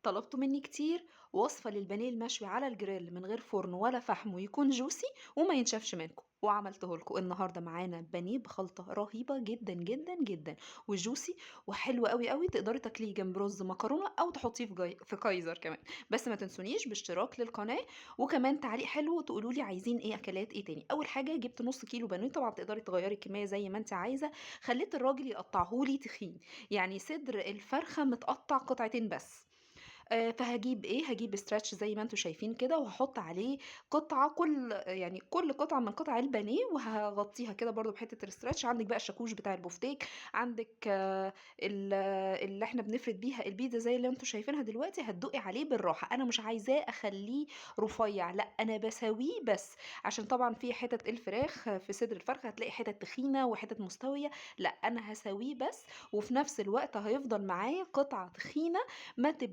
طلبتوا مني كتير وصفة للبانيه المشوي على الجريل من غير فرن ولا فحم ويكون juicy وما ينشفش منكم، وعملته لكم النهارده. معانا بانيه بخلطة رهيبة جدا جدا جدا و juicy وحلو قوي قوي، تقدري تاكليه جنب رز مكرونة او تحطيه في كايزر كمان. بس ما تنسونيش باشتراك للقناة وكمان تعليق حلو وتقولوا لي عايزين ايه، اكلات ايه تاني. اول حاجة جبت نص كيلو بانيه، طبعا تقدري تغيري الكمية زي ما انت عايزة. خليت الراجل يقطعهولي تخين، يعني صدر الفرخة متقطع قطعتين بس. فهاجيب إيه، هاجيب stretch زي ما أنتم شايفين كده، وهاحط عليه قطعة كل قطعة من قطع البانيه، وهاغطيها كده برضه بحتة الstretch. عندِك بقى الشاكوش بتاع البوفتيك، عندِك اللي إحنا بنفرد بيها البيتزا زي اللي أنتم شايفينها دلوقتي، هتدوقي عليه بالراحة. أنا مش عايزاه أخلّيه رفيّع، لأ أنا باساويه بس، عشان طبعًا في حتت الفراخ في صدر الفرخة هتلاقي حتت تخينة وحتت مستوية، لأ أنا هاساويه بس، وفي نفس الوقت هيفضل معايا قطعة تخينة ما تب